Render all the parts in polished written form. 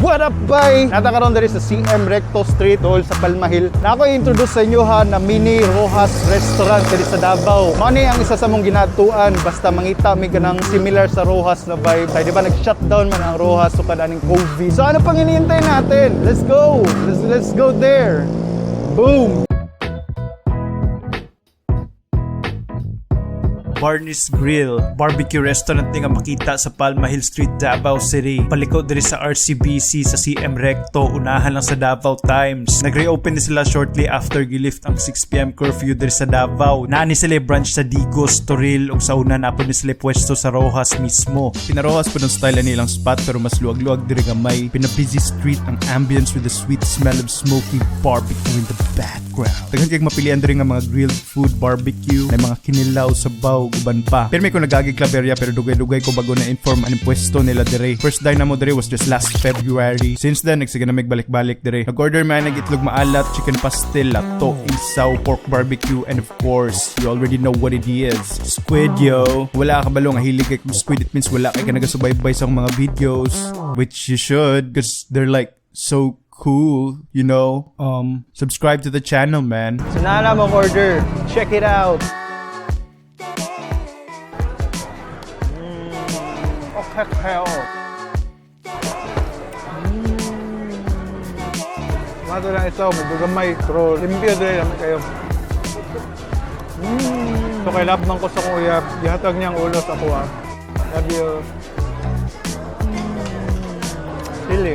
What up, bay? Naa ta karon diri sa CM Recto Street, dool sa Palma Hill. Na ako i-introduce sa inyo ha na Mini Rojas Restaurant diri sa Davao. Mao ni ang isa sa mong ginatuan basta mangita mi kanang similar sa Rojas na vibe. Kay di ba nag-shutdown man ang Rojas sukad aning COVID. So ano pang hinihintay natin? Let's go. Let's go there. Boom. Barney's Grill, barbecue restaurant ni nga makita sa Palma Hill Street, Davao City. Paliko diri sa RCBC sa CM Recto, unahan lang sa Davao Times. Nag-reopen ni sila shortly after gilift ang 6 p.m. curfew diri sa Davao. Naa ni sila branch sa Digos, Toril ug sa una naa pod ni sila pwesto sa Rojas mismo. Pina-Rojas pod ang style ani ilang spot pero mas luwag-luwag diri gamay. Pina-busy street ang ambience with the sweet smell of smoky barbecue in the background. Daghan kay mapilian diri nga mga grilled food, barbecue, na mga kinilaw, sabaw, uban pa. Pero may ko nagagi Claveria pero dugay-dugay ko bago na inform aning pwesto nila dire. First dine namo dire was just last February. Since then, nagsige na mig balik-balik dire. Nag-order man nag itlog maalat, chicken pastel, lato, isaw, pork barbecue, and of course, you already know what it is. Squid, yo. Wala ka kabalo nga hilig kay kung squid, it means wala kay ka nagasubaybay sa akong mga videos, which you should, 'cause they're like so cool. Subscribe to the channel, man. So naa na mong order. Check it out. Okay kayo. Mato lang isaw, medyo gamay, pero limpyo diri, lami kayo. So kay love man ko sa akong uyab, gihatag niyang ulo sa ako ah. Love you. Sili.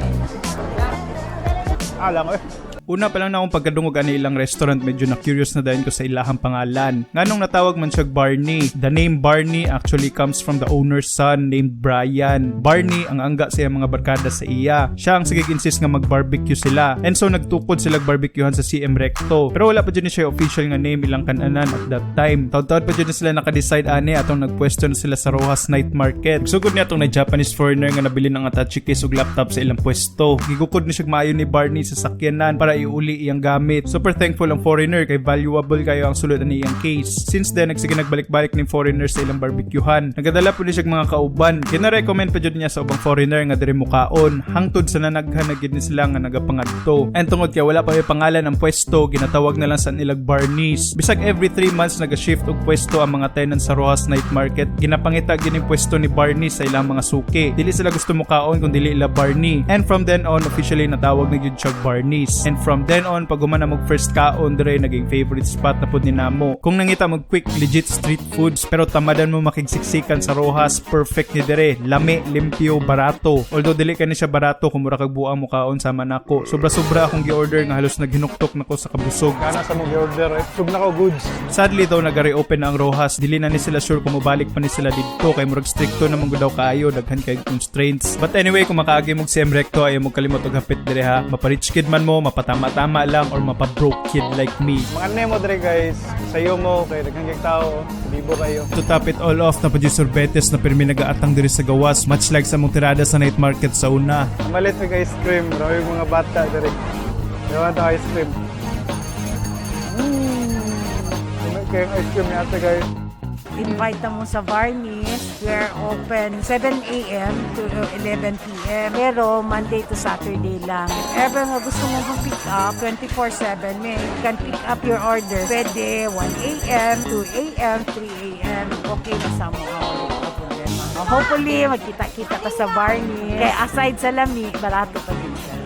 Ah, lang eh. Una pa lang na akong pagkadungog ani ilang restaurant, medyo na curious na dayon ko sa ilahang pangalan. Nganong natawag man siya Barney? The name Barney actually comes from the owner's son named Brian. Barney ang angga sa iyang mga barkada sa iya. Siya ang sige insist nga mag-barbecue sila. And so nagtukod sila barbecuehan sa CM Recto. Pero wala pa jud ni siya official nga name ilang kananan at that time. Taud-taud pa jud ni sila naka-decide ani atong nagpwesto na sila sa Rojas Night Market. Sugod niya atong na Japanese foreigner nga nabilin ang attache case ug laptop sa ilang pwesto. Gigukod ni siya maayo ni Barney sa sakyanan para iuli iyang gamit. Super thankful ang foreigner kay valuable kayo ang sulod ani iyang case. Since then, nagsige nagbalik-balik ning foreigner sa ilang barbecuehan. Nagadala po ni siya mga kauban. Kina-recommend pa jud niya sa ubang foreigner nga diri mukaon. Hangtod sa nanaghan na gid ni sila nga nagapangadto. And tungod kay wala pa may pangalan ang pwesto, ginatawag na lang sa nilag Barney's. Bisag every 3 months naga-shift og pwesto ang mga tenants sa Rojas Night Market, ginapangita gining pwesto ni Barney sa ilang mga suki. Dili sila gusto mukaon kung dili ila Barney. And from then on, officially natawag na gyud siya Barney's. And from then on, pag human na mag first kaon dire, naging favorite spot na pud ni namo. Kung nangita mag quick legit street foods pero tamadan mo makigsiksikan sa Rojas, perfect ni dire. Lami, limpyo, barato. Although dili ka ni siya barato kung mura kag buang mukaon sama nako. Sobra-sobra akong gi-order nga halos naghinuktok nako sa kabusog. Kana sa mong order eh. Sug na ko goods. Sadly though, nag-reopen na ang Rojas. Dili na ni sila sure kung mobalik pa ni sila didto kay murag stricto na man gud daw kaayo, daghan kay constraints. But anyway, kung makaagi mo CM Recto, ayaw mo kalimot og hapit dire ha. Mapa-rich kid man mo, mapatama-tama lang or mapa-broke kid like me. Mga mo dire guys, sayo mo kay daghan kay tao, bibo kayo. To top it all off, naa pa sorbetes na pirmi nagaatang diri sa gawas, much like sa mong tirada sa night market sa una. Malit mig ice cream, grabe yung mga bata dire. Yawan ta ice cream. Kaya yung ice cream ni ate, guys. Invite mo sa Barney's. We're open 7 a.m. to 11 p.m. Pero Monday to Saturday lang. If ever nga gusto mo mag-pick up, 24/7, may you can pick up your order. Pwede 1 a.m., 2 a.m., 3 a.m. Okay na sa mo. Wala problema. Hopefully, magkita-kita ta sa Barney's. Kaya aside sa lami, barato pa din siya.